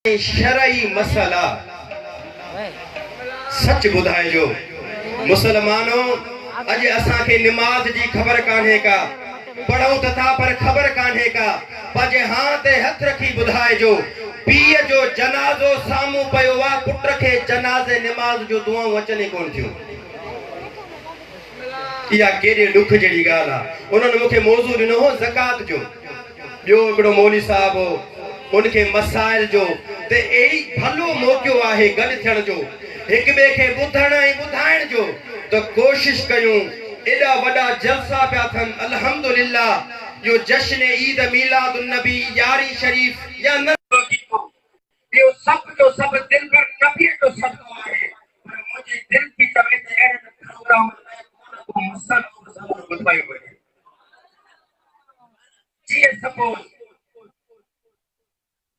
۽ شرعي مسئلا. سچ ٻڌائجو مسلمانو اڄ اسان کي نماز جي خبر ڪانهي ڪا، پڙهون ته ٿا پر خبر ڪانهي ڪا، پنهنجي هانء تي هٿ رکي ٻڌائجو پيء جو جنازو سامهون پيو آ پٽ کي جنازي نماز جون دعائون اچن ئي ڪونه ٿيون. اها ڪيڏي ڏک جهڙي ڳالهه آ. انهن مون کي موضوع ڏنو هو زڪوات جو. ٻيو هڪڙو مولوي صاحب هو ان کي مسائل جو ته اهي ڀلو موقعو آهي گڏ ٿيڻ جو هڪ ٻئي کي ٻڌڻ ۽ ٻڌائڻ جو ته ڪوشش ڪيون ايڏا وڏا جلسا پيا ٿين الحمدلله اهو جشن عيد ميلاد النبي يارهين شريف يا نه اهو سڀ جو سڀ دلبر نبيء جو صدقو آهي، پر منهنجي دل ٿي چوي ته اهڙن پروگرامن ۾ ڪو نه ڪو مسئلو به ضرور ٻڌايو وڃي. جيئن سپوز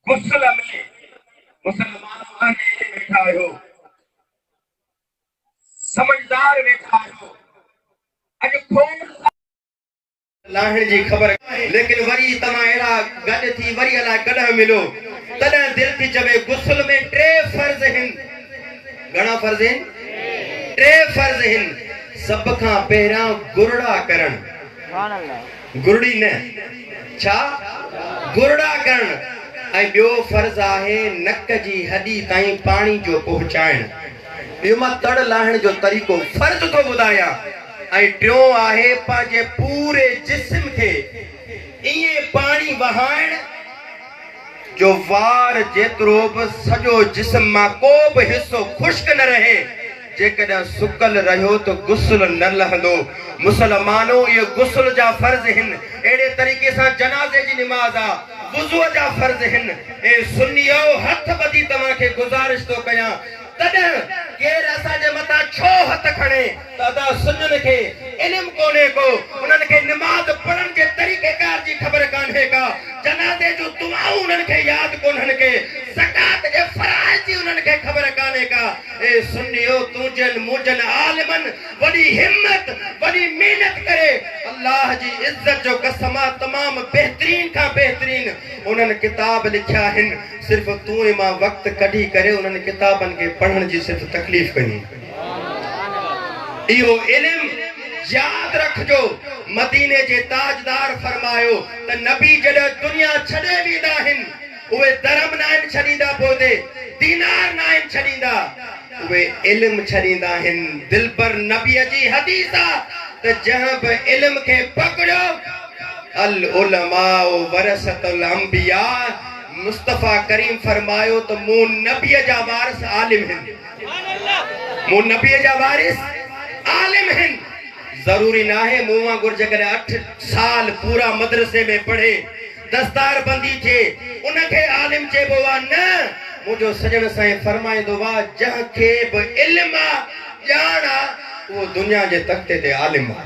غسل ۾ مسلمانو اهل علم ويٺا آهيو، سمجهدار ويٺا آهيو، اڄ کوڙ سارا. لاهڻ جي خبر ليڪن وري توهان اهڙا گڏ ٿي وري الاء ڪڏهن مليو تڏهن دل ٿي چوي غسل ۾ ٽي فرض هن گهڻا فرض هن ٽي فرض هن سڀ کان پهريان گرڙا ڪرڻ گرڙي نه ڇا گرڙا ڪرڻ ۽ ٻيو فرض آهي نڪ جي هڏي تائين پاڻي جو پهچائڻ اهو مان تڙ لاهڻ جو طريقو فرض ٿو ٻڌايان ۽ ٽيون آهي پنهنجي پوري جسم کي ائين پاڻي وهائڻ جو وار جيترو به سڄو جسم مان ڪو به حصو خشڪ نه رهي، جيڪڏهن سڪل رهيو ته غسل نه لهندو. مسلمانو اهي غسل جا فرض هن، اهڙي طريقي سان جنازي جي نماز آ، وضوء جا فرض هن. اي سنيو هٿ ٻڌي توهان کي گذارش ٿو ڪيان تڏهن ڪير اسان جي مٿان ڇو هٿ کڻي ته ادا سنين کي علم ڪونهي ڪو، انهن کي نماز پڙهڻ جي طريقيڪار جي خبر ڪانهي ڪا، جنازي جون دعائون انهن کي ياد ڪونهن ڪي، زڪوات جي فرائض جي انهن کي خبر ڪانهي ڪا. اي سنيو تنهنجن منهنجن عالمن وڏي همت وڏي محنت ڪري الله جي عزت جو قسم آ تمام بهترين کان بهترين انهن ڪتاب لکيا آهن صرف تون ۽ مان وقت ڪڍي ڪري انهن ڪتابن کي پڙهڻ جي صرف تڪليف ڪيون. اهو علم ياد رکجو مديني جي تاجدار فرمايو ته نبي جڏهن دنيا ڇڏي ويندا آهن اهي درهم ناهن ڇڏيندا پوئتي دينار ناهن ڇڏيندا اهي علم ڇڏيندا آهن دلبر نبي جي حديث آ ته جنهن به علم کي پڪڙيو العلماء ورثة الانبياء مصطفيٰ ڪريم فرمايو ته مون نبيء جا وارث عالم هن. مون نبيء جا وارث عالم هن. ضروري ناهي مون وانگر جيڪڏهن اٺ سال پورا مدرسي ۾ پڙهي دستار بندي ٿئي ان کي عالم چئبو آ نه منهنجو سڄڻ سائين فرمائيندو آ جنهن کي به علم آ ڄاڻ آ اهو دنيا جي تختي تي عالم آ.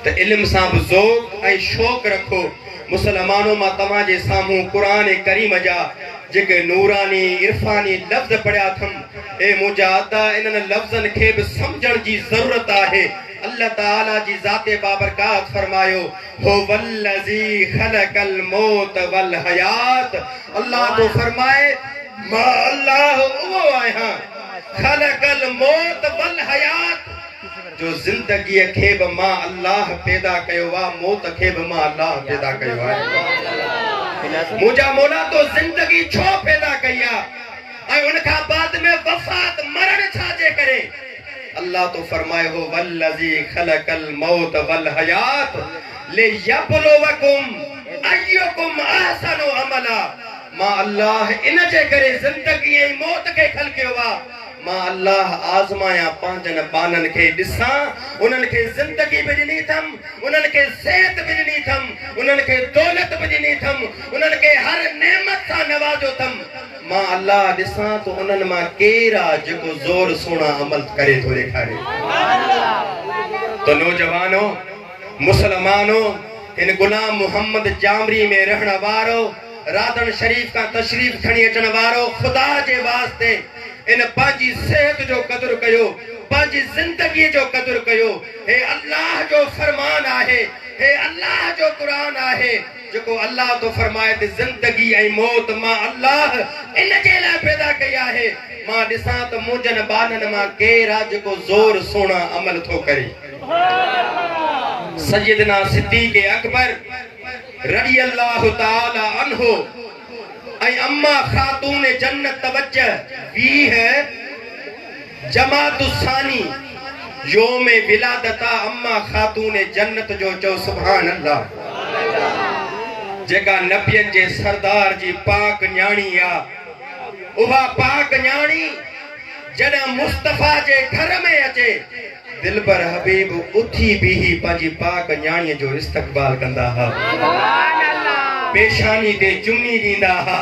ته علم سان به ذوق ۽ شوق رکو. مسلمانو مان توهان جي سامهون قرآن ڪريم جا جيڪي نوراني عرفاني لفظ پڙهيا اٿم، اي منهنجا ادا انهن لفظن کي به سمجهڻ جي ضرورت آهي. الله تعالي جي ذات بابرڪات فرمايو، هو الذي خلق الموت والحيات الله ٿو فرمائي مان الله اهو آهيان خلق الموت والحيات جو زندگيء کي به مان الله پيدا ڪيو آ، موت کي به مان الله پيدا ڪيو آهي. منهنجا مولا تو زندگي ڇو پيدا ڪئي آ ۽ ان کان بعد ۾ وفات، مرڻ، ڇا جي ڪري؟ الله ٿو فرمائي هو والذي خلق الموت والحيات ليبلوڪم ايڪم احسن عملا مان الله ان جي ڪري زندگي ۽ موت کي خلقيو آ مان الله آزمايان پنهنجن ٻانهن کي ڏسان انهن کي زندگي به ڏني ٿم انهن کي صحت به ڏني ٿم انهن کي دولت به ڏني ٿم انهن کي هر نعمت سان نوازيو ٿم مان الله ڏسان ته انهن مان ڪير آ جيڪو زور سهڻا عمل ڪري ٿو ڏيکاري ته نوجوانو مسلمانو هن غلام محمد جامري ۾ رهڻ وارو راڌڻ شريف کان تشريف کڻي اچڻ وارو خدا جي واسطي ان پنهنجي صحت جو قدر ڪيو پنهنجي زندگي جو قدر ڪيو هي الله جو فرمان آهي هي الله جو قرآن آهي. جيڪو الله ٿو فرمائي ته زندگي ۽ موت مان الله ان جي لاء پيدا ڪئي آهي، مان ڏسان ته منهنجن ٻانهن مان ڪير آ جيڪو زور سهڻا عمل ٿو ڪري. سيدنا صديق اڪبر رضي الله تعالٰي عنه ۽ اما خاتون جنت توجه 20 جماعت الثاني يوم ولادت آ اما خاتون جنت جو چئو سبحان الله جيڪا نبين جي سردار جي پاڪ نياڻي آ اها پاڪ نياڻي جڏهن مصطفيٰ جي گهر ۾ اچي دلبر حبيب اٿي بيهي پنهنجي پاڪ نياڻي جو استقبال ڪندا ها پيشاني تي چمي ڏيندا ها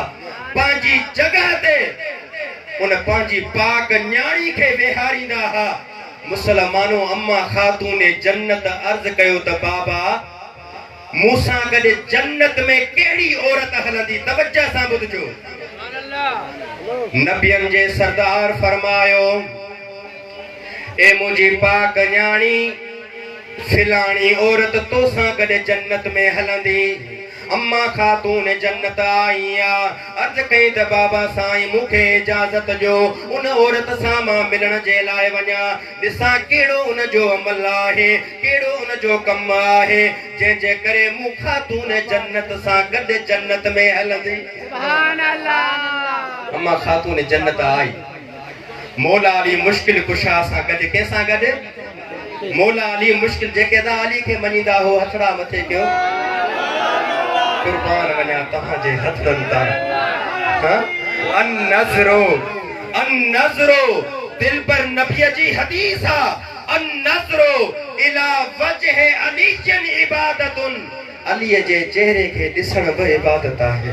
پنهنجي جڳهه تي ان پنهنجي پاڪ نياڻي کي ويهاريندا ها. مسلمانو اما خاتون جنت عرض ڪيو ته بابا مون سان گڏ جنت ۾ ڪهڙي عورت هلندي توجه سان ٻڌجو نبين جي سردار فرمايو اي منهنجي پاڪ نياڻي فلاڻي عورت توسان گڏ جنت ۾ هلندي. اما خاتون جنت آئي آ، عرض ڪئي ته بابا سائين مون کي اجازت ڏيو ان عورت سان مان ملڻ جي لاء وڃان، ڏسان ڪهڙو ان جو عمل آهي، ڪهڙو ان جو ڪم آهي، جنهن جي ڪري مون خاتون جنت سان گڏ جنت ۾ هلندي. اما خاتون جنت آئي. مولا علي مشڪل ڪشا سان گڏ ڪنهن سان گڏ؟ مولا علي مشڪل جيڪي ادا علي کي مڃيندا هو هٿڙا مٿي ڪيو قربان وڃان توهان جي هٿڙن تان ها النظر النظر دلبر نبي جي حديث آ النظر الي وجه علي عبادت علي جي چهري کي ڏسڻ به عبادت آهي.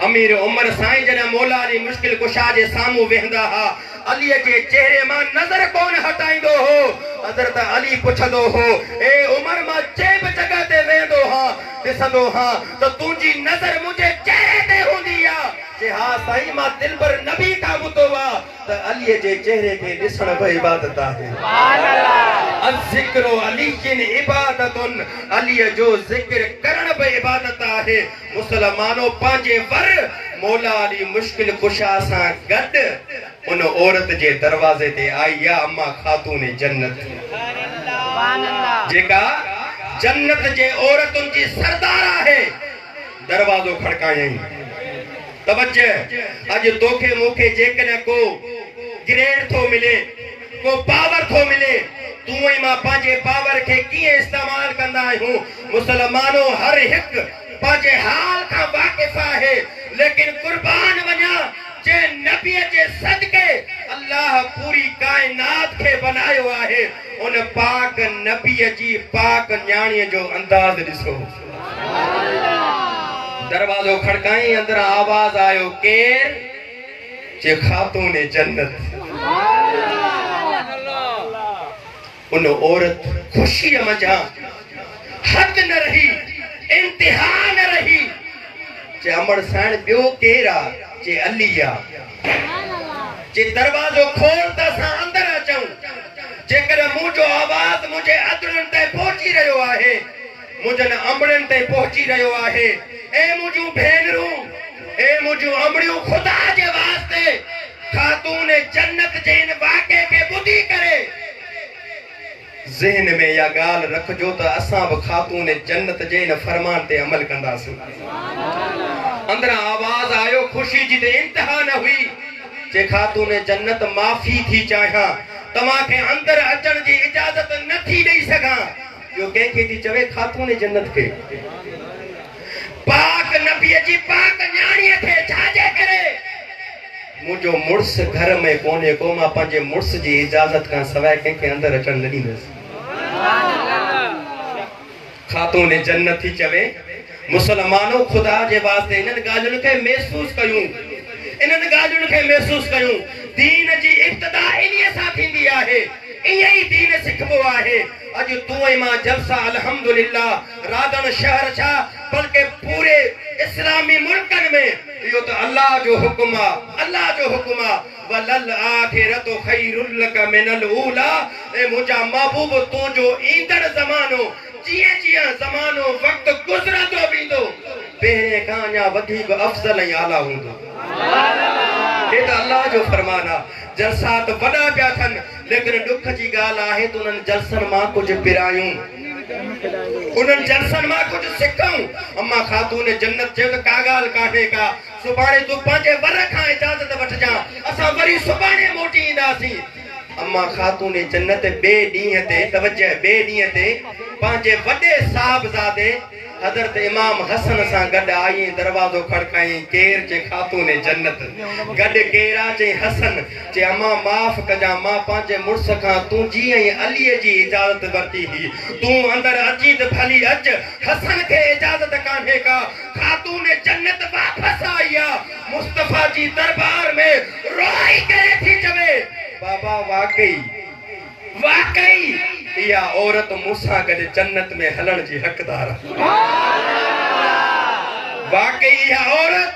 امير عمر سائين جڏهن مولا علي مشڪل ڪشا جي سامهون ويهندا ها، علي جي چهري مان نظر ڪونه هٽائيندو هو. حضرت علي پڇندو هو، اي عمر مان جنهن به جڳهه تي ويهندو هان، ڏسندو هان ته تنهنجي نظر منهنجي چهري تي هوندي آ. چي ها سائين مان دلبر نبي کان ٻڌو آ. ته علي جي چهري کي ڏسڻ به عبادت آهي. الذڪر علي عبادت علي جو ذڪر ڪرڻ به عبادت آهي. مسلمانو پنهنجي ور مولا علي مشڪل ڪشا سان گڏ ان عورت جي دروازي تي آئي آ اما خاتون جنت جيڪا جنت جي عورتن جي سردار آهي. دروازو کڙڪايائين. توجه! اڄ توکي مون کي جيڪڏهن ڪو گريڊ ٿو ملي، ڪو پاور ٿو ملي، تون ۽ مان پنهنجي پاور کي ڪيئن استعمال ڪندا آهيون؟ مسلمانو هر هڪ پنهنجي حال کان واقف آهي، ليڪن قربان وڃان جنهن نبيء جي صدقي الله پوري ڪائنات کي بنايو آهي، ان پاڪ نبيء جي پاڪ نياڻيء جو انداز ڏسو. دروازو کڙڪائين اندران آواز آيو ڪير؟ چي خاتون جنت. ان عورت خوشيء منجهان حد نه رهي انتها نه رهي چي امڙ سائڻ ٻيو ڪير آ؟ چي علي آ. چي دروازو کول ته اسان اندر اچون. جيڪڏهن منهنجو آواز منهنجي ادڙين تائين پهچي رهيو آهي منهنجن امڙين تائين پهچي رهيو آهي. اي منهنجون ڀينرون، اي منهنجون امڙيون خدا جي واسطي خاتون جنت جي ان واقعي کي ٻڌي ڪري ذهن ۾ اها ڳالهه رکجو ته اسان به خاتون جنت جي ان فرمان تي عمل ڪنداسين. اندران آواز آيو، خوشي جي ته انتها نه هئي. چي خاتون جنت معافي ٿي چاهيان، توهان کي اندر اچڻ جي اجازت نه ٿي ڏئي سگهان. اهو ڪنهن کي ٿي چوي؟ خاتون جنت کي. پاڪ نبيء جي پاڪ نياڻيء کي. ڇا جي ڪري؟ منهنجو مڙس گهر ۾ ڪونهي ڪو، مان پنهنجي مڙس جي اجازت کان سواء ڪنهن کي اندر اچڻ نه ڏيندس. خاتون جنت ٿي چوي، مسلمانو خدا جي واسطي انهن ڳالهين کي محسوس ڪيون، انهن ڳالهين کي محسوس ڪيون، دين جي ابتدا انهيء سان ٿيندي آهي، ائين ئي دين سکبو آهي. اڄ تون ۽ مان جلسا الحمدلله رادڻ شهر ڇا بلڪه پوري اسلامي ملڪن ۾ اهو ته الله جو حڪم آ الله جو حڪم آ وللآخرة خير لک من الاولي اي منهنجا محبوب تنهنجو ايندڙ زمانو جيئن جيئن زمانو وقت گذرندو ويندو، پهرين کان اڃا وڌيڪ افضل ۽ اعليٰ هوندو. هي ته الله جو فرمان آ. جلسا ته وڏا پيا ٿين، ليڪن ڏک جي ڳالهه آهي ته انهن جلسن مان ڪجهه پرايون، انهن جلسن مان ڪجهه سکون. اما خاتون جنت چيو ته ڪا ڳالهه ڪانهي ڪا، سڀاڻي تون پنهنجي ور کان اجازت وٺجان، اسان وري سڀاڻي موٽي اينداسين. اما خاتون جنت ٻئي ڏينهن تي، توجه، ٻئي ڏينهن تي پنهنجي وڏي صاحبزادي حضرت امام حسن سان گڏ آئي ۽ دروازو کڙڪايائين، ڪير؟ چي خاتون جنت. گڏ ڪير آ؟ چئين حسن. چي اما معاف ڪجان، مان پنهنجي مڙس کان تنهنجي ۽ عليء جي اجازت ورتي هئي، تون اندر اچين ته ڀلي اچ، حسن کي اجازت ڪانهي ڪا. خاتون جنت واپس آئي آ، مصطفيٰ جي دربار ۾ روئي ڪري ٿي چوي، بابا واقعي واقعي اها عورت مون سان گڏ جنت ۾ هلڻ جي حقدار آهي. واقعي اها عورت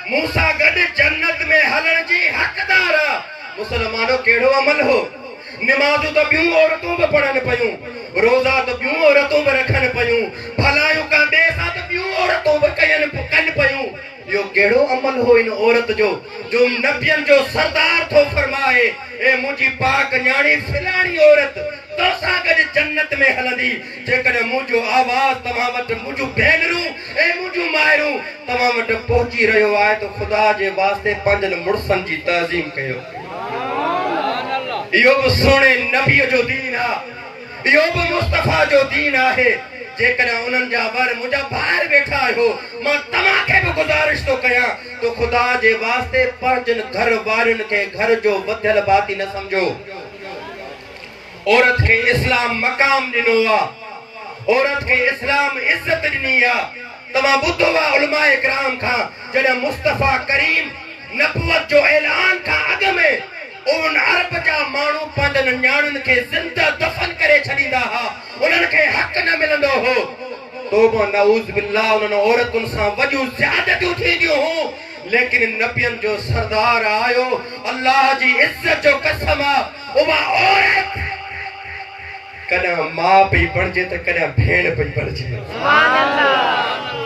مون سان گڏ جنت ۾ هلڻ جي حقدار آ. مسلمانو ڪهڙو عمل هو؟ نمازون ته ٻيون عورتون به پڙهن پيون، روزا ته ٻيون عورتون به رکن پيون، ڀلايون ڪنهن ٻئي سان ته ٻيون عورتون به ڪن پيون. اهو ڪهڙو عمل هو ان عورت جو، جو نبين جو سردار ٿو فرمائي، اي منهنجي پاڪ نياڻي فلاڻي عورت توسان گڏ جنت ۾ هلندي، جيڪڏهن منهنجو آواز توهان وٽ، منهنجون ڀينرون ۽ منهنجون مائرون توهان وٽ پهچي رهيو آهي ته خدا جي واسطي پنهنجن مڙسن جي تعظيم ڪيو. اهو به سهڻي نبيء جو دين آ. اهو به مصطفيٰ جو دين آهي. جيڪڏهن انهن جا ور منهنجا ڀائر ويٺا آهيو، مان توهان کي به گذارش ٿو ڪيان ته خدا جي واسطي پنهنجن گهر وارين کي گهر جو وڌيل ڀاتي نه سمجهو. عورت کي اسلام مقام ڏنو آ. عورت کي اسلام عزت ڏني آ. توهان ٻڌو آ علماء ڪرام کان جڏهن مصطفيٰ ڪريم نبوت جو اعلان کان اڳ ۾ ان عرب جا ماڻهو پنهنجن نياڻين کي زنده دفن ڪري ڇڏيندا ها انهن کي حق نه ملندو هو توبه نعوذ بالله انهن عورتن سان وڏيون زيادتيون ٿينديون هون ليڪن نبين جو سردار آيو الله جي عزت جو قسم آ اها عورت ڪڏهن ماء پئي بڻجي ته ڪڏهن ڀيڻ پئي بڻجي.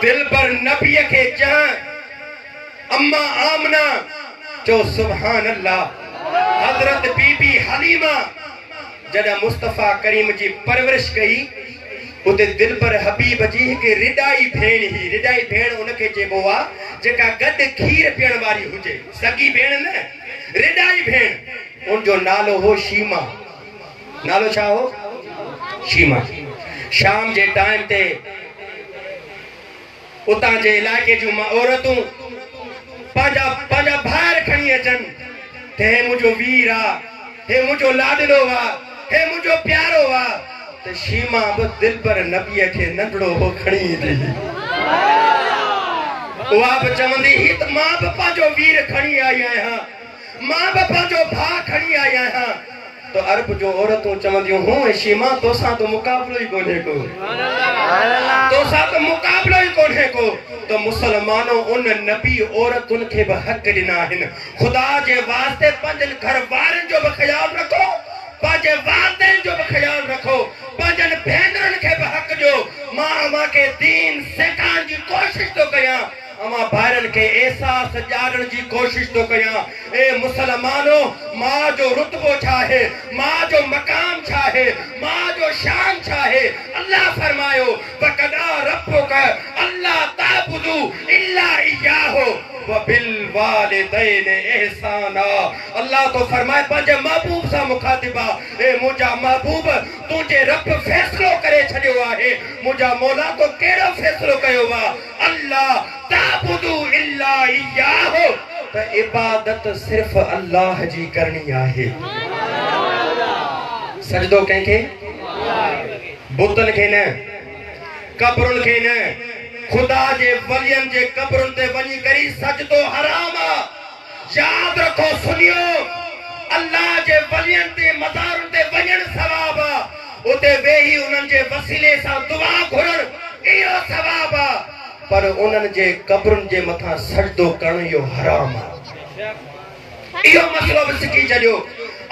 دلبر نبيء کي جنهن اما آمنه چيو سبحان الله حضرت بي بي حليمه جڏهن مصطفيٰ ڪريم جي پرورش ڪئي اتي دلبر حبيب جي هڪ رڏائي ڀيڻ هئي رڏائي ڀيڻ ان کي چئبو آ جيڪا گڏ کير پيئڻ واري هجي سڳي ڀيڻ نه رڏائي ڀيڻ ان جو نالو هو شيما. نالو ڇا هو؟ شيما. شام جي ٽائيم تي اتان جي علائقي جون عورتون پنهنجا پنهنجا ڀائر کڻي اچن ته هي منهنجو وير آ، هي منهنجو لاڏلو آ، هي منهنجو پيارو آ ته شيما به دلبر نبيء کي ننڍڙو هو کڻي ايندي هئي. اها به چوندي هئي ته مان به پنهنجو وير کڻي آئي آهيان. مان به پنهنجو ڀاء کڻي آئي آهيان ته عرب جون عورتون چونديون هون اي شيما توسان ته مقابلو ئي ڪونهي ڪو توسان ته مقابلو ئي ڪونهي ڪو ته مسلمانو ان نبي عورتن کي به حق ڏنا آهن خدا جي واسطي پنهنجن گهر وارن جو به خيال رکو پنهنجي والدين جو به خيال رکو پنهنجن ڀينرن کي به حق ڏيو مان اوهان کي دين سيکارڻ جي ڪوشش ٿو ڪيان اوهان ڀائرن کي احساس ڏيارڻ جي ڪوشش ٿو ڪيان، اي مسلمانو! ماء جو رتبو ڇا آهي؟ ماء جو مقام ڇا آهي؟ ماء جو شان ڇا آهي؟ الله فرمايو، وقضيٰ ربک الا تعبدوا الا اياه وبالوالدين احسانا الله ٿو فرمائي پنهنجي محبوب سان مخاطب آ، اي منهنجا محبوب! تنهنجي رب فيصلو ڪري ڇڏيو آهي، منهنجا مولا تو ڪهڙو فيصلو ڪيو آ؟ الا تعبدوا الا اياه ته عبادت صرف الله جي ڪرڻي آهي. سجدو ڪنهن کي؟ بتن کي نه، قبرن کي نه، خدا جي ولين جي قبرن تي وڃي ڪري سجدو حرام آ. ياد رکو سنيو! الله جي ولين تي مزارن تي وڃڻ ثواب آ، اتي ويهي انهن جي وسيلي سان دعا گهرڻ اهو ثواب آ، پر انهن جي قبرن جي مٿان سجدو ڪرڻ اهو حرام آ. اهو مسئلو به سکي ڇڏيو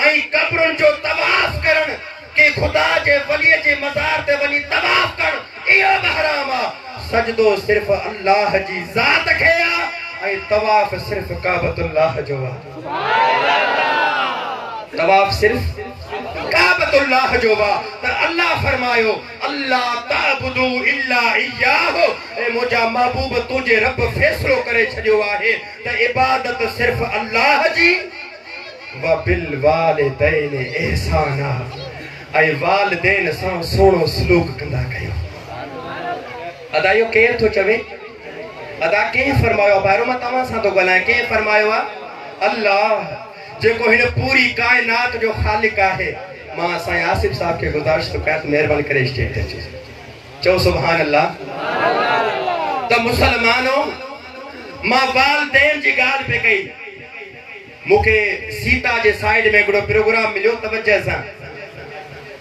۽ قبرن جو طواف ڪرڻ. ڪنهن خدا جي ولي جي مزار تي وڃي طواف ڪرڻ اهو به حرام آ. سجدو صرف الله جي ذات کي آ ۽ طواف صرف ڪعبة الله جو آ. طواف صرف ڪعبة الله جو آ ته الله فرمايو، الا تعبدوا الا اياه اي منهنجا محبوب تنهنجي رب فيصلو ڪري ڇڏيو آهي ته عبادت صرف الله جي وبالوالدين احسانا ۽ والدين سان سهڻو سلوڪ ڪندا ڪيو. ادا اهو ڪير ٿو چوي؟ ادا ڪنهن فرمايو آ؟ ڀائرو مان توهان سان ٿو ڳالهايان ڪنهن فرمايو آ؟ الله جيڪو هن پوري ڪائنات جو خالق آهي. مان سائين آصف صاحب کي گذارش ٿو ڪيان ته مهرباني ڪري اسٽيج تي اچي چئو سبحان الله ته مسلمانو مان والدين جي ڳالهه پئي ڪئي مون کي سيتا جي سائيڊ ۾ هڪڙو پروگرام مليو توجه سان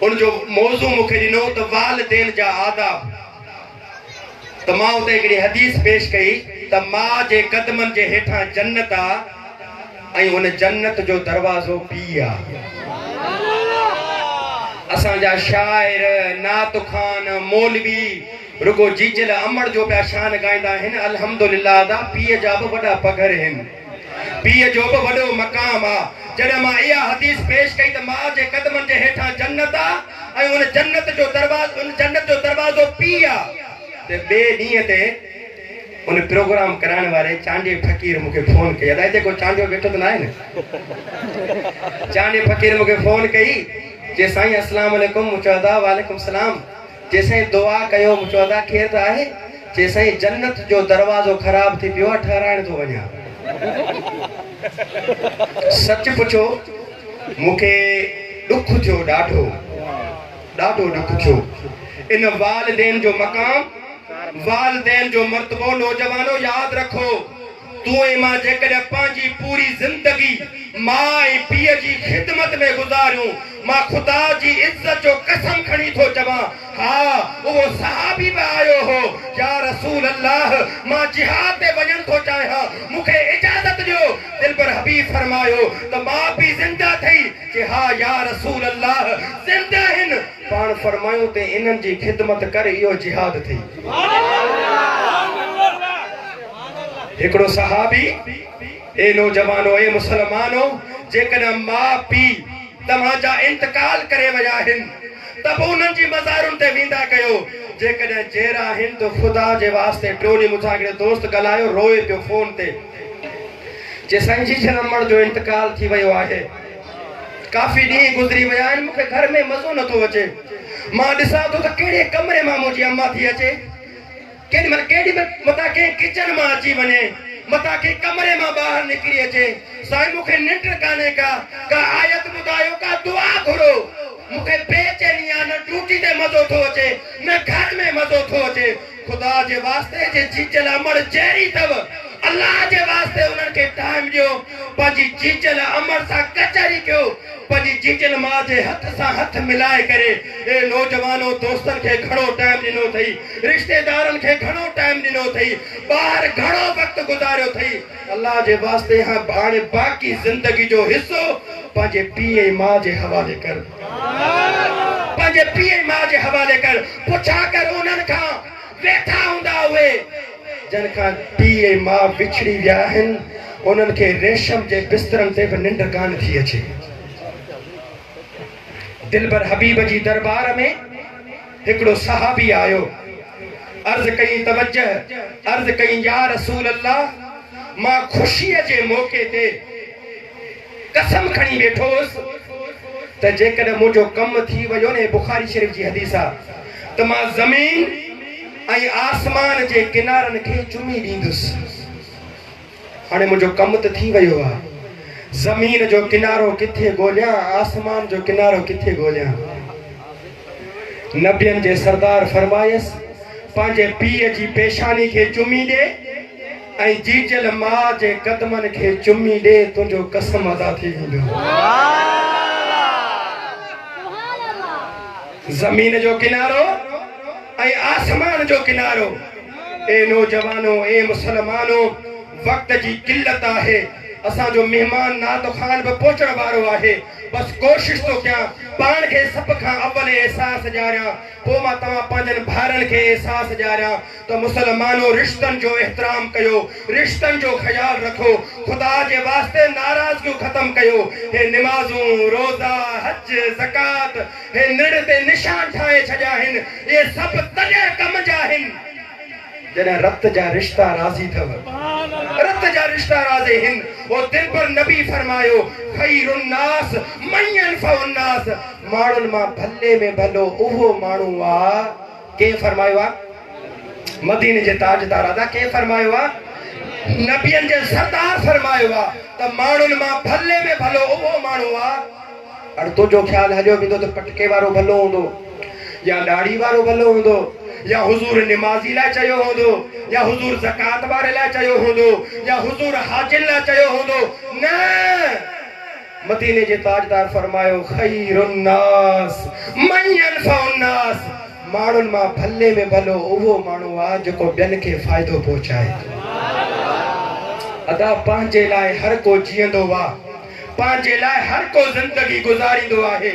ان جو موضوع مون کي ڏنو ته والدين جا آداب ته مان اتي هڪڙي حديث پيش ڪئي ته ماء جي قدمن جي هيٺان جنت آ ۽ ان جنت جو دروازو پيء آ. اسان جا شاعر، نعت خوان، مولوي رڳو جيجل امڙ جو پيا شان ڳائيندا آهن، الحمدلله ادا پيء جا به وڏا پگهر هن. پيء جو به وڏو مقام آ. جڏهن مان اها حديث پيش ڪئي ته ماء جي قدمن جي هيٺان جنت آ ۽ ان جنت جو دروازو ان جنت جو دروازو پيء آ ته ٻئي ڏينهن تي ان پروگرام ڪرائڻ واري چانڊيي فقير مون کي فون ڪئي ادا هتي ڪو چانڊيو ويٺو ته ناهي نه چانڊيي فقير مون کي فون ڪئي چي سائين اسلام عليڪم مون چيو ادا وعليڪم السلام چي سائين دعا ڪيو مون چيو ادا خير ته آهي چي سائين جنت جو دروازو خراب ٿي پيو آهي ٺهرائڻ ٿو وڃان. سچ پڇو مون کي ڏک ٿيو ڏاڍو ڏاڍو ڏک ٿيو. ان والدين جو مقام والدين جو مرتبو نوجوانو ياد رکو تون ۽ مان جيڪڏهن پنهنجي پوري زندگي ماء ۽ پيء جي خدمت ۾ گذاريون مان خدا جي عزت جو قسم کڻي ٿو چوان ها، اهو صحابي به آيو هو، يا رسول الله! مان جهاد تي وڃڻ ٿو چاهيان، مون کي اجازت ڏيو. دلبر حبيب فرمايو ته ماء پيء زنده اٿئي؟ چي ها يا رسول الله! زنده آهن. پاڻ فرمايو ته انهن جي خدمت ڪر اهو جهاد اٿئي. هڪڙو صحابي، اي نوجوانو، اي مسلمانو! جيڪڏهن ماء پيء توهان جا انتقال ڪري ويا آهن ته به انهن جي مزارن تي ويندا ڪيو، جيڪڏهن جيئرا آهن ته خدا جي واسطي ٽيون ڏينهن مون سان هڪڙي دوست ڳالهايو روئي پيو فون تي چي سائين جيجل امڙ جو انتقال ٿي ويو آهي ڪافي ڏينهن گذري ويا آهن مون کي گهر ۾ مزو نٿو اچي مان ڏسان ٿو ته ڪهڙي ڪمري مان منهنجي اما ٿي اچي. ڪيڏي مهل ڪيڏي مهل متان ڪنهن ڪچن مان اچي وڃي، متان ڪنهن ڪمري مان ٻاهر نڪري اچي. سائين مون کي ننڊ ڪانهي ڪا، ڪا آيت ٻڌايو، ڪا دعا گهرو. مون کي بي چيني آ، نه ڊيوٽي تي مزو ٿو اچي، نه گهر ۾ مزو ٿو اچي. خدا جي واسطي جي جيجل امڙ جيئري اٿو، الله جي واسطي انهن کي ٽائيم ڏيو، پنهنجي جيجل امڙ سان ڪچهري ڪيو، پنهنجي جيجل ماء جي هٿ سان هٿ ملائي ڪري. اي نوجوانو دوستن کي گهڻو ٽائيم ڏنو اٿئي، رشتيدارن کي گهڻو ٽائيم ڏنو اٿئي، ٻاهر گهڻو وقت گذاريو اٿئي، الله جي واسطي هان هاڻي باقي زندگي جو حصو پنهنجي پيء ۽ ماء جي حوالي ڪر. پنهنجي پيء ۽ ماء جي حوالي ڪر. پڇا ڪر انهن کان، ويٺا هوندا اهي، جن کان پيء ۽ ماء وڇڙي ويا آهن، انهن کي ريشم جي بسترن تي به ننڊ ڪانه ٿي اچي. دلبر حبيب جي دربار ۾ هڪڙو صحابي آيو، عرض ڪيائين توجه، عرض ڪيائين يا رسول الله! مان خوشيء جي موقعي تي قسم کڻي ويٺو هوس ته جيڪڏهن منهنجو ڪم ٿي ويو نه، هي بخاري شريف جي حديث آ، ته مان زمين ۽ آسمان جي ڪنارن کي چمي ڏيندس. هاڻي منهنجو ڪم ته ٿي ويو آ. زمين جو ڪنارو ڪٿي ڳوليان، آسمان جو ڪنارو ڪٿي ڳوليان. نبين جي سردار فرمايس، پنهنجي پيء جي پيشاني کي چمي ڏي ۽ جيجل ماء جي قدمن کي چمي ڏي، تنهنجو قسم ادا ٿي ويندو. زمين جو ڪنارو ۽ آسمان جو ڪنارو. اي نوجوانو، اي مسلمانو! وقت جي قلت آهي. اسان جو مهمان نعت خوان به پهچڻ وارو آهي. بس ڪوشش ٿو ڪيان پاڻ کي سڀ کان اول احساس ڏياريان پوء مان توهان پنهنجن ڀائرن کي احساس ڏياريان ته مسلمانو رشتن جو احترام ڪيو، رشتن جو خيال رکو، خدا جي واسطي ناراضگيون ختم ڪيو، هي نمازون، روزا، حج، زڪوات، هي نرڙ تي نشان ٺاهي ڇڏيا آهن، اهي سڀ تڏهن ڪم جا آهن جڏهن رت جا رشتا راضي ٿو، رت جا رشتا راضي هن، او دلبر نبي فرمايو، خير الناس من ينفع الناس، ماڻهن مان ڀلي ۾ ڀلو اهو ماڻهو آ، ڪنهن فرمايو آ؟ مديني جي تاجدار ادا ڪنهن فرمايو آ؟ نبين جي سردار فرمايو آ ته ماڻهن مان ڀلي ۾ ڀلو اهو ماڻهو آ. اڙ تنهنجو خيال هليو ويندو ته پٽڪي وارو ڀلو هوندو يا ڏاڙهي وارو ڀلو هوندو يا حضور نمازي لاء چيو هوندو يا حضور زڪوات واري لاء چيو هوندو يا حضور حاجين لاء چيو هوندو نه! مديني جي تاجدار فرمايو، خير الناس من ينفع الناس ماڻهن مان ڀلي ۾ ڀلو اهو ماڻهو آ جيڪو ٻين کي فائدو پهچائي ٿو. ادا پنهنجي لاء هر ڪو جيئندو آ، پنهنجي لاء هر ڪو زندگي گذاريندو آهي،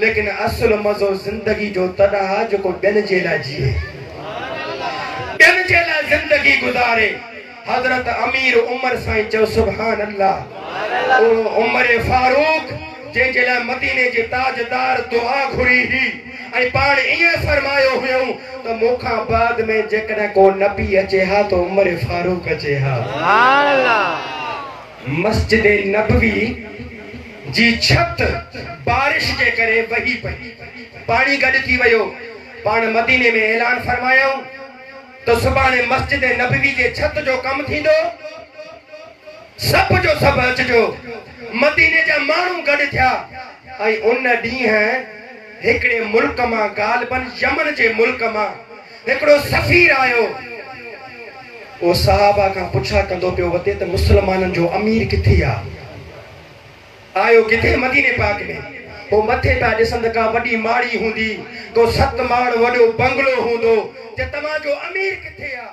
ليڪن اصل مزو زندگي جو تڏهن آ جيڪو ٻين جي لاء جيئي، ٻين جي لاء زندگي گذاري. حضرت امير عمر سائين چيو سبحان الله اهو عمر فاروق جنهن جي لاء مديني جي تاجدار دعا گهري هئي ۽ پاڻ ائين فرمايو هيائون ته مون کان بعد ۾ جيڪڏهن ڪو نبي اچي ها ته عمر فاروق اچي ها. مسجد نبوي جي ڇت بارش جي ڪري وهي پئي پاڻي گڏ ٿي ويو پاڻ مديني ۾ اعلان فرمايائون ته سڀاڻي مسجد نبوي جي ڇت جو ڪم ٿيندو، سڀ جو سڀ اچجو. مديني جا ماڻهو گڏ ٿيا ۽ ان ڏينهن هڪڙي ملڪ مان غالباً يمن جي ملڪ مان هڪڙو سفير آيو. اهو صحابه کان پڇا ڪندو پيو وتي ته مسلمانن جو امير ڪٿي آ؟ آيو ڪٿي مديني پاڪ ۾. هو مٿي پيا ڏسن ته ڪا وڏي ماڙي هوندي، ڪو ست ماڙ وڏو بنگلو هوندو، چي توهان جو امير ڪٿي آ؟